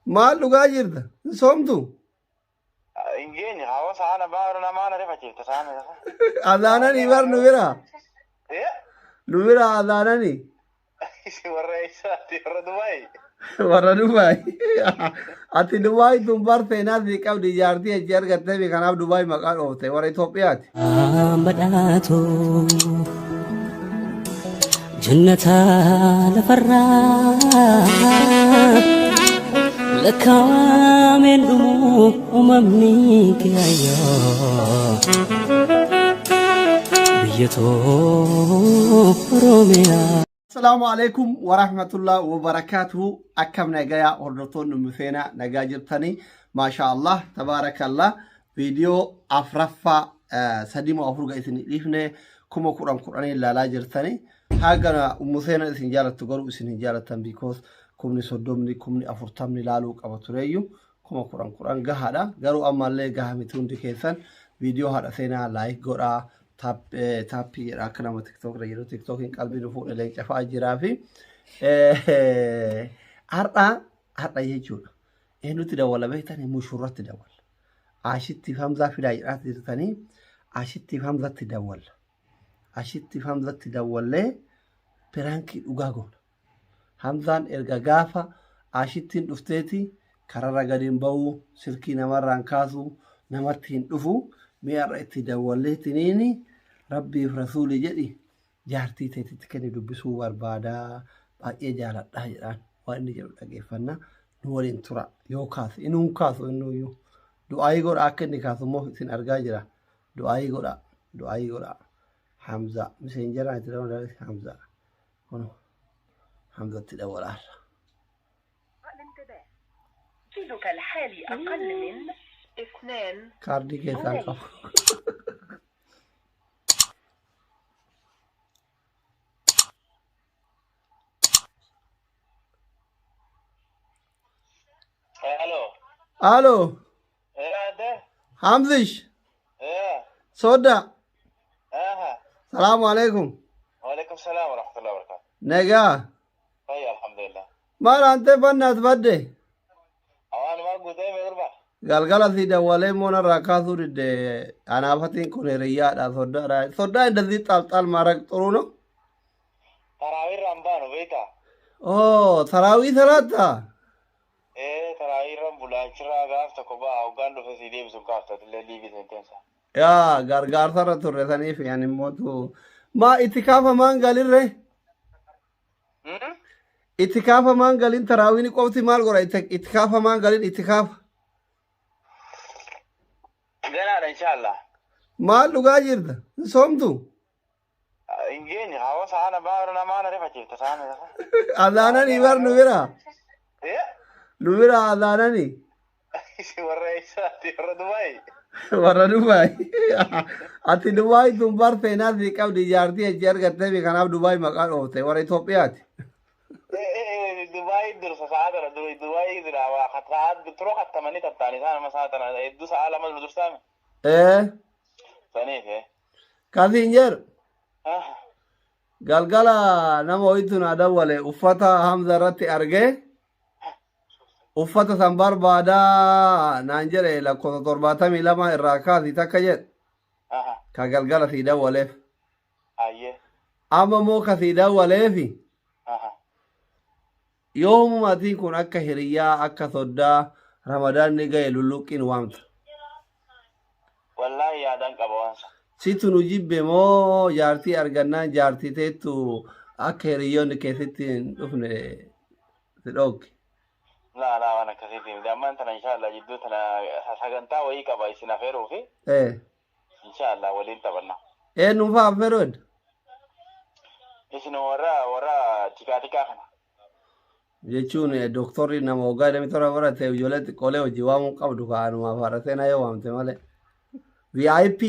Maal dhugaa jirta? Hin soomtu? Hin geenye hawa saana baara namaa na rifachiifta saana. Azaananii bar nu bira. Nu bira azaananii. Warra eessaati warra Dubaay. Warra Dubaay. Ati Dubaay tun bar seenaa sii qabdi jaartii achi argattee fi kanaaf Dubaay maqaa dhoofte warra Itoophiyaati. Badhaatu jannata lafarraa lakkaawameen dhumu uumamni kee ayyaa biyya too Oromiyaa. Assalaamu alaikum warahmatullahi wabarakaatuhu. Akkam nagayaa hordoftoonni Ummu Seenaa nagaa jirtanii. Maashaa Allah tabaarakallah. Viidiyoo afraffaa sadii moo afur ga isin dhiifne 10,000 10 ilaalaa jirtanii. Haga Ummu Seenaan isin jaalattu garuu isin hin jaalattan because 30,000 40,000 ilaaluu qaba tureeyyu 10,000 10 gahaadha. Garuu ammallee gaha miti hundi keessan viidiyoo haadha seenaa like godhaa. Taappii jedha akka nama tiktok irra jiru tiktokiin qalbii nu fuudhe leenca fa'aa jiraa fi har'a har'a jechuudha. Eenyutti dawwala beektanii mushurratti dawwala. Ashittiif Hamzaa fidaa jedhaatti jirtanii Ashittiif Hamzatti dawwalla. Ashittiif Hamzatti dawwallee piraankii dhugaa goona. Hamzaan erga gaafa Ashittiin dhufteeti kararra gadi hin ba'u, silkii namarraa hin kaasu, namatti hin dhufu. Mee har'a itti dawwalleetiniini Rabbiif Rasuuli jedhi jaartii teetitti kenni dubbisuu barbaada baay'ee jaaladha jedhaan waan inni jedhu dhageeffanna nu waliin tura yoo kaasu inuu hin kaasu innuyyuu du'aayii godha akka inni kaasu immoo isin argaa jira du'aayii godha du'aayii godha Hamza miseenjaraa itti dawwala Hamza kun Hamzatti dawwalaarra. رصيدك الحالي أقل من اثنان Kaardii keessaan qabu. Hello. Alo, Adde. Hamzish, Soda, Aha. salaamu alaikum. Waalaikum salaam wa rahmatullahi wa barakatuh. Nagaa, Fayya alhamdulillah. maal antee bannaas badde? Awaanumaa guutee mee durba? Galgala si dawwalee immoo narraa kaasuu didde anaafatiin kun hiriyyaadha soddaadha. Soddaa እንደዚህ ጣልጣል ማድረግ ጥሩ ነው። Taraawiirra hin baanu beektaa? Oh, tarawii salaata? Ee taraawiirra hin bula achirraa gaaf tokko ba'a hoggaan dhufe si deebisu hin kaaftu atillee liivii seenteensa. Yaa gargaarsarra turre saniif yani mootu maa itti kaafamaan galirre? Itti kaafamaan galin taraawiin qofti maal godha itti kaafamaan galin itti kaafa. Ganaadha inshaallah. Maal dhugaa jirta? Hin soomtu? Hin geenye hawa saana baara namaa na rifachiifta saana. Azaananii bar nu bira. Nu bira azaananii. Warra eessaati warra Dubaay. Warra Dubaay. Ati Dubaay tun bar seenaa sii qabdi jaartii achi argattee fi kanaaf Dubaay maqaa dhoofte warra Itoophiyaati. Dubaay dursa sa'a tana Dubaay jira waa sa'a turoo kattamanii tattaan isaan amma sa'a tana hedduu sa'a lama dursaame. Ee Saniif. kasiin jedhu galgala nama wayitu naa dawwale uffata Hamza irratti argee uffata san barbaadaa naan jedhe lakkoofsa 72 irraa kaasi takka jedhe ka galgala sii dawwaleef. Ayyee. Amma immoo ka sii dawwaleefi yoomuma atiin kun akka hiriyyaa akka soddaa ramadaanni gahe lulluqqiin waamta. Wallaahi yaadaan qaba waan sana. Situ nu jibbe moo jaartii argannaan jaartii teettu akka hiriyyoonni keessatti hin dhufne si dhoogge. Laa laa waan akkasiitii miti. Ammaan tana inshaallah jidduu tana sagantaa wayii qaba isin afeeruu fi inshaallah waliin taphanna. Eenyu fa'aa affeeruu hedda? Isin warra warra tikaa tikaa kana. Jechuun doktorri nama waggaa 27 barate ijoollee xiqqoolee hojii waamuu qabdu ka'anumaaf haadha seenaa yoo waamte malee. VIP.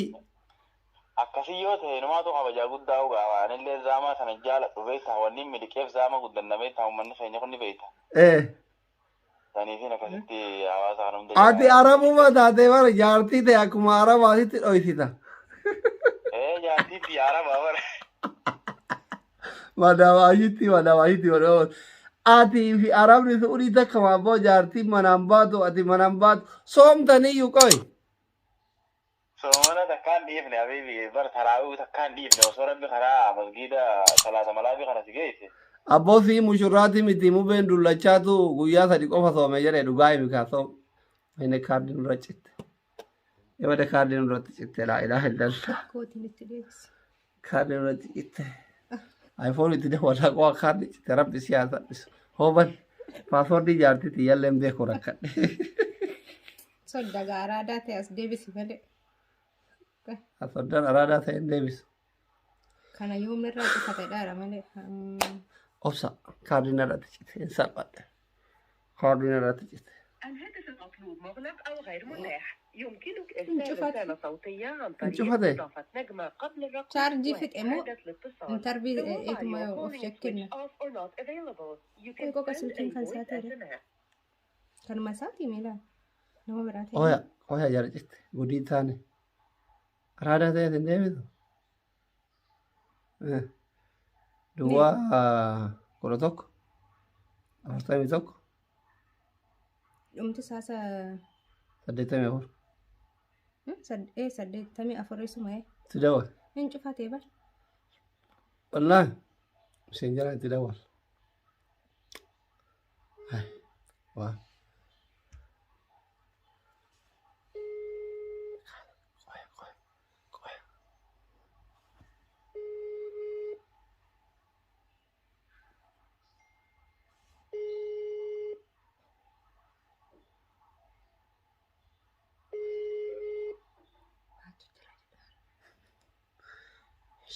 Akkasii yoo ta'e numaatu kabajaa guddaa ugaa anillee zaamaa sana jaaladhu beektaa wanni miliqeef zaama guddanna beektaa uummanni keenya kun ni beekta. Saniifin akkasitti hawaasa kana hunda Ati arabuma taatee bara jaartii ta'e akkuma arabaatitti dhoysita. Ee jaartii biyya arabaa bara. Madawaashitti madawaashitti madawaashitti. Atii fi Arabni Su'uudii takka abboo jaartii manaan baatu ati manaan baatu soomtaniyyuu qoy. Soomana takkaan dhiifne habiibi, bar taraawii takkaan dhiifne osoo rabbi karaa masgiida salaata malaabii kana si geesse. Abboo sii mushurraati miti mubeen dullachaatu guyyaa 3 qofa soome jedhe dhugaa himi kaa soom. Inni kaardii nurra citte. Ebada kaardii nurratti citte laa ilaaha illallah. Kootiin itti deebisi. Kaardii nurratti citte. iPhone itti dawwalaa qo'a kaardii citte rabbi si haa salphisu. Hooban paaswoordii jaartii tiyyallee hin beeku rakkadhe. Sodda gaaraadaa ta'e as deebisi malee. Soddaan araadaa ta'e hin deebisu. Kana yoomirraa cufate dhaara malee. Obsa kaardii narratti citte hin salphadhe. Kaardii narratti citte. الهاتف المطلوب مغلق أو غير متاح. يمكنك إرسال انشفت. رسالة صوتية عن طريق انشفت. إضافة نجمة قبل الرقم Chaarjii fixe moo وإعادة الاتصال. intarvii The mobile eetuma you're of calling is shakkinna. switched off or not available. You can Qoqa send a silkiin kan voice isaa ta'e. SMS. Kanuma isaatii miila nama biraa ta'e. Oya oya jara citte gudii taane. Araadaa ta'e hin deebisu. Duwwaa 11 41 Dhumti isaa 84. 84 isuma. Itti dawwal. Hin cufatee bar. Wallaahi isheen jala itti dawwal. Waa. Qoya qoya qoya.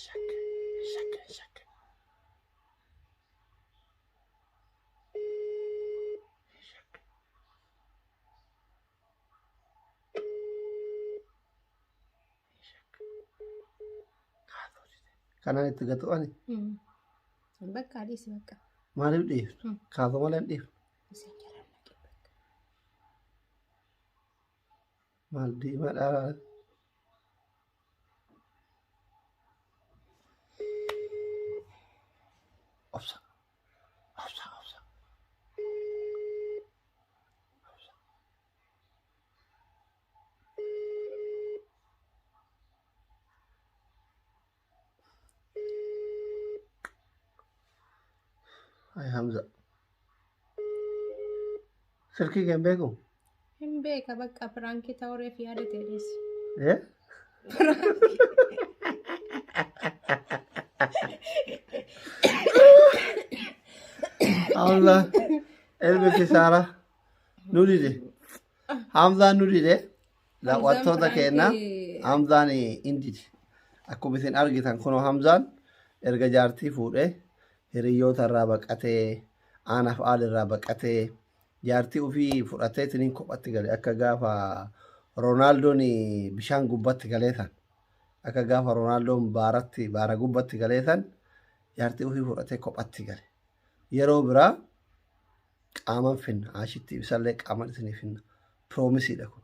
Shakke shakke shakke. Shakke. Kanaan itti gatu ani Bakka adiisi bakka. Maaliif dhiiftu? Kaasoo malee hin dhiiftu. Isheen jalaan naqe bakka. Maal diimaa dhaaraa? Obsa. Obsa obsa. Obsa. Ay Hamza. Silkii kee hin beeku? Hin beeka bakka piraankii ta'ureef yaada ta'e dhiisi. Eh? Hamza ilmi kisaara nu dide. Hamzaan nu dide. Daawwattoota keenya Hamzaan hin dide. Akkuma isin argitan kunoo Hamzaan erga jaartii fuudhee hiriyoota irraa baqatee aanaaf aal irraa baqatee jaartii ofii fudhatee ittiin kophatti gale akka gaafa Roonaaldoon bishaan gubbatti galee tan akka gaafa Roonaaldoon baaratti baara gubbatti galee tan jaartii ofii fudhatee kophatti gale. Yeroo biraa qaaman finna ashitti ibsallee qaaman isinii finna proomisiidha kun.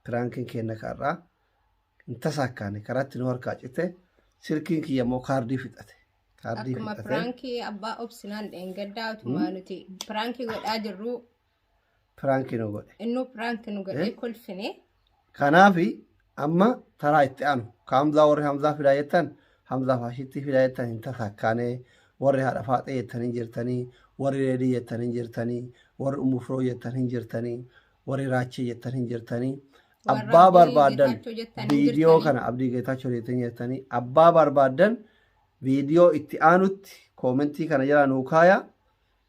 Piraankiin keenya karraa hin tasaakkaane karaatti nu harkaa cite silkiin kiyya immoo kaardii fixate. Kaardii Akkuma fixate. piraankii abbaa obsinaan dheengaddaa utuma nuti piraankii godhaa jirru Piraankii nu godhe. Innuu piraankii nu godhee kolfine. Kanaafi amma taraa itti aanu ka Hamzaa warri Hamzaa fidaa jettan Hamzaa faashitti fidaa jettan hin tasaakkaane warri haadha faaxee jettan hin jirtanii warri reedii jettan hin jirtanii warri umufroo jettan hin jirtanii warri raachee jettan hin jirtanii Warra abbaa Abdii barbaaddan Geetaachoo jettan hin viidiyoo jirtanii. Kana Abdii Geetaachoo jettan jirtanii abbaa barbaaddan viidiyoo itti aanutti koomentii kana jala nuu kaaya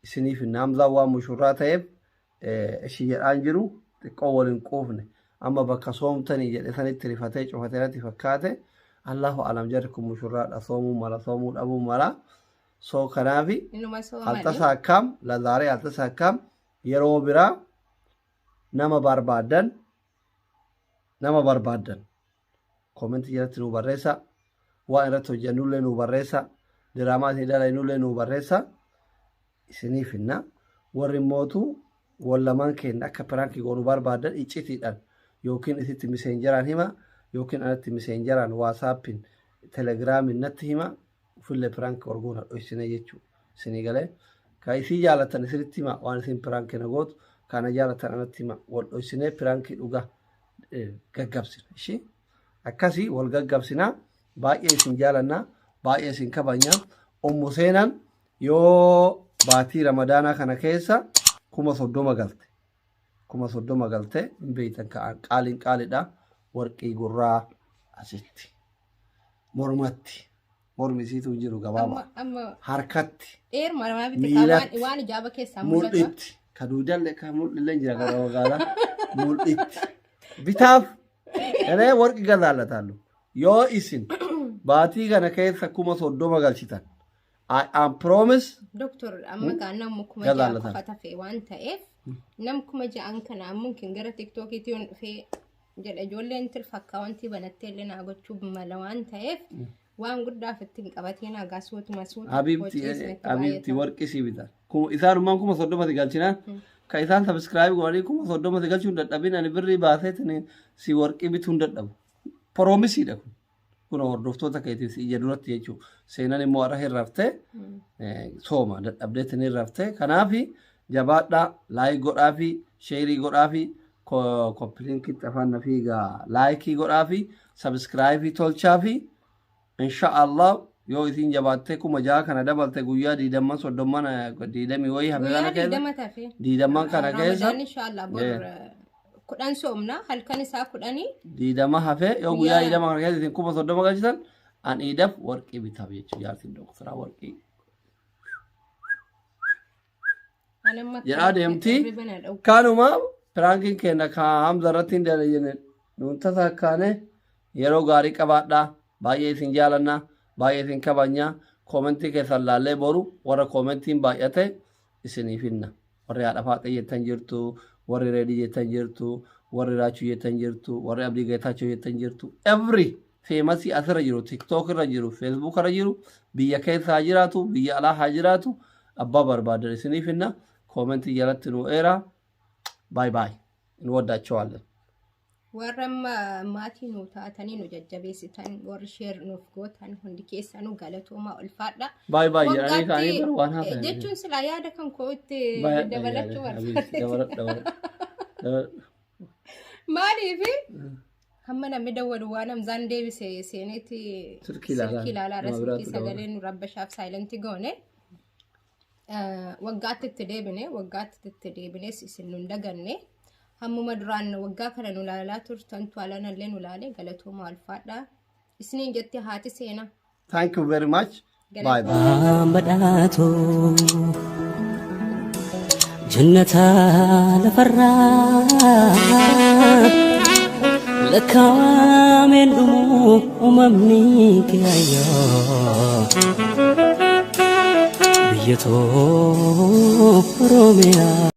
isiniif hin Hamzaa waan mushurraa ta'eef ishii jedhaan jiru xiqqoo waliin quufne amma bakka soomtanii jedhe sanitti rifatee cufatee natti fakkaate Allahu alam jarri kun mushurraadha soomuu mala soomuu dhabuu mala soo kanaafi Innuma soomanii. altasaakkaam lazaaree altasaakkaam yeroo biraa nama barbaaddan koomentii jalatti nuu barreessa waan irratti hojjannullee nuu barreessa diraamaa isin dalagnullee nuu barreessa isiniif hinna warri mootu wal lamaan keenya akka piraankii goonuu barbaadan iccitiidhaan yookiin isitti miseenjaraan hima yookiin anatti miseenjaraan waasaappiin telegiraamiin natti hima ufillee piraankii wal goona dhoysine jechuudha isinii galee. Ka isii jaalatan isinitti hima waan isin piraankii na gootu kana jaalatan anatti hima wal dhoysinee piraankii dhugaa gaggabsina. Ishii akkasii wal gaggabsina baay'ee isin jaalanna baay'ee isin kabajna. Ummu seenan yoo baatii ramadaanaa kana keessa 30,000 galte 30,000 galte hin beektan ka'an qaaliin qaalidha warqii gurraa asitti mormatti mormi isiitu hin jiru gabaabaa Amma harkatti dheeruma namaa bitti miilatti waan ijaaba keessaa mul'ata. mul'itti ka duudallee ka mul'illee jira gara magaalaa mul'itti bitaaf enee warqi gazaallataallu yoo isin baatii kana keessa 30,000 galchitan I am promise. Doktor amma gaa namni 6,000 Gazaalatan. Qofa tafe waan ta'eef nam 6,000 kana mumkin gara tiktookiitti yoon dhufee jedha ijoolleen tilfakkaa wanti banattee illee naa gochuu mala waan ta'eef waan guddaaf ittiin qabatee naa gaa suutuma suuta Habibti habibti warqi sii bitan. Isaanummaan 30,000 si galchinaan ka isaan subscribe godhanii 30,000 si galchuu hin dadhabin ani birrii baaseetiin si warqii bituu hin dadhabu. Promiseiidha kun. Kun hordoftoota keetiif si ija duratti jechuudha. Seenan immoo har'a hin raftee sooma dadhabdeetiin hin raftee kanaaf jabaadhaa like godhaa fi share godhaa fi copy linkitti afaan na fiigaa like godhaa fi subscribe tolchaa fi insha Allah yoo isin jabaattee 6,000 kana dabalte guyyaa 20 30 20 wayii hafe Guyyaa kana keessa 20 tafe. 20 kana keessa Ramadaan inshallah bor 10 soomna halkan isaa 10. 20 hafe yoo guyyaa 20 kana keessa isin 30,000 galchitan an iidaf warqii bitaaf jechuudha jaartiin doktoraa warqii Anamma jedhaa deemti. Hirriba na dhowwa. Kanuma prankiin keenya ka Hamza irratti hin dalagine nuun tasa akkaane yeroo gaarii qabaadhaa baay'ee isin jaalannaa baay'ee isin kabajnaa commentii keessan laallee boru warra commentiin baay'ate isiniif hinna warri haadha faaxee jettan jirtu warri reedii jettan jirtu warri raachuu jettan jirtu warri abdii geetaachoo jettan jirtu every famous asirra jiru tiktok irra jiru facebook irra jiru biyya keessa haa jiraatu biyya alaa haa jiraatu abbaa barbaadan isiniif hinna commentii jalatti nu eeraa bye bye እንወዳቸዋለን። Warra amma maatii nu taatanii nu jajjabeessitan warri share nuuf gootan hundi keessanuu galatoomaa ulfaadha. Bye bye jedhanii kaanii bara waan hafe. Jechuun silaa yaada kan koo itti dabalachuu barbaade. Maaliif hamma namni dawwalu waan Hamzaan deebise seeneetti Silkii ilaalaa. Silkii ilaalaa irra Nama silkii biraatu sagalee nu rabbashaaf silent goone. Waggaatti itti deebine waggaatti itti deebines isin nun daganne hammuma duraan waggaa kana nu ilaalaa turtantu alanallee nu ilaale galatoomaa ulfaadha. Isiniin jetti haati seenaa. Thank you very much. Bye bye. Badhaatu jannata lafarraa lakkaa'ameen dhumu uumamni kiyayyaa biyya too Oromiyaa.